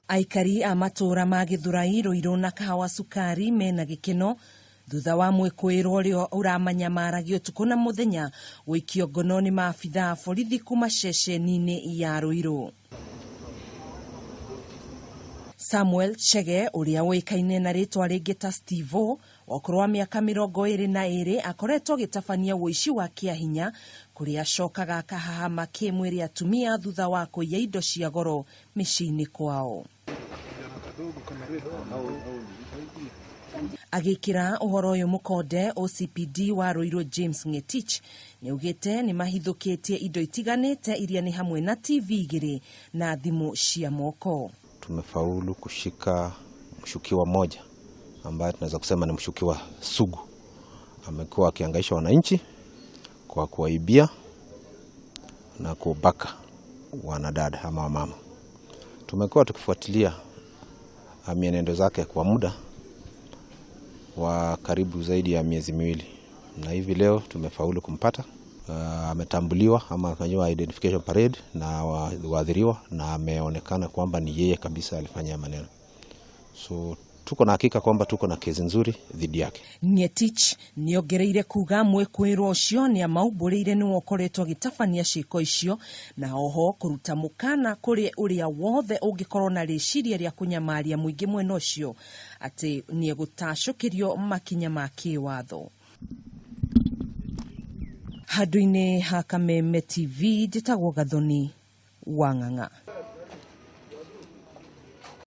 Aikari a matũũra ma Gĩthũrai, Rũirũ na Kahawa Cukari mena gĩkeno thutha wa mwĩkũĩrwo ũrĩa ũramanyamaragia ũtukũ na mũthenya gũikio ngono nĩ maabithaa a borithi kuma ceceni-inĩ ya Rũirũ. Samuel Chege ũrĩa ũĩkaine na rĩtwa rĩngĩ ta Steve-O wa ũkũrũ wa mĩaka 22 akoretwo agĩtabania ũici wa kĩahinya kũrĩa acokaga akahahama kĩmwĩrĩ atumia thutha wa kũiya indo cia goro mĩciĩ-inĩ kwao. Agĩkĩra ũhoro ũyũ mũkonde, OCPD wa Ruiru James Ng'etich nĩaugĩte nĩmahithũkĩtie indo itiganĩte iria nĩ hamwe na TV igĩrĩ na thimũ cia moko. Tumefaulu kushika mshukiwa mmoja ambaye tunaweza kusema ni mshukiwa sugu. Amekuwa akihangaisha wananchi kwa kuwaibia na kubaka wanadada ama wamama. Tumekuwa tukifuatilia mienendo zake kwa muda wa karibu zaidi ya miezi 2, na hivi leo tumefaulu kumpata. Ametambuliwa ama amefanyiwa identification parade na waathiriwa, na ameonekana kwamba ni yeye kabisa alifanya maneno. So tuko na hakika kwamba tuko na kesi nzuri dhidi yake. Ng'etich nĩongereire kuga mwĩkũĩrwo ũcio nĩamaumbũrĩire nĩwe ũkoretwo agĩtabania ciĩko icio, na oho kũruta mũkana kũrĩ ũrĩa wothe ũngĩkorwo na rĩciria rĩa kũnyamaria mũingĩ mwena ũcio atĩ nĩegũtacũkĩrio makinya ma kĩwatho. Handũ-inĩ ha Kameme TV njĩtagwo Gathoni wa Ng'ang'a.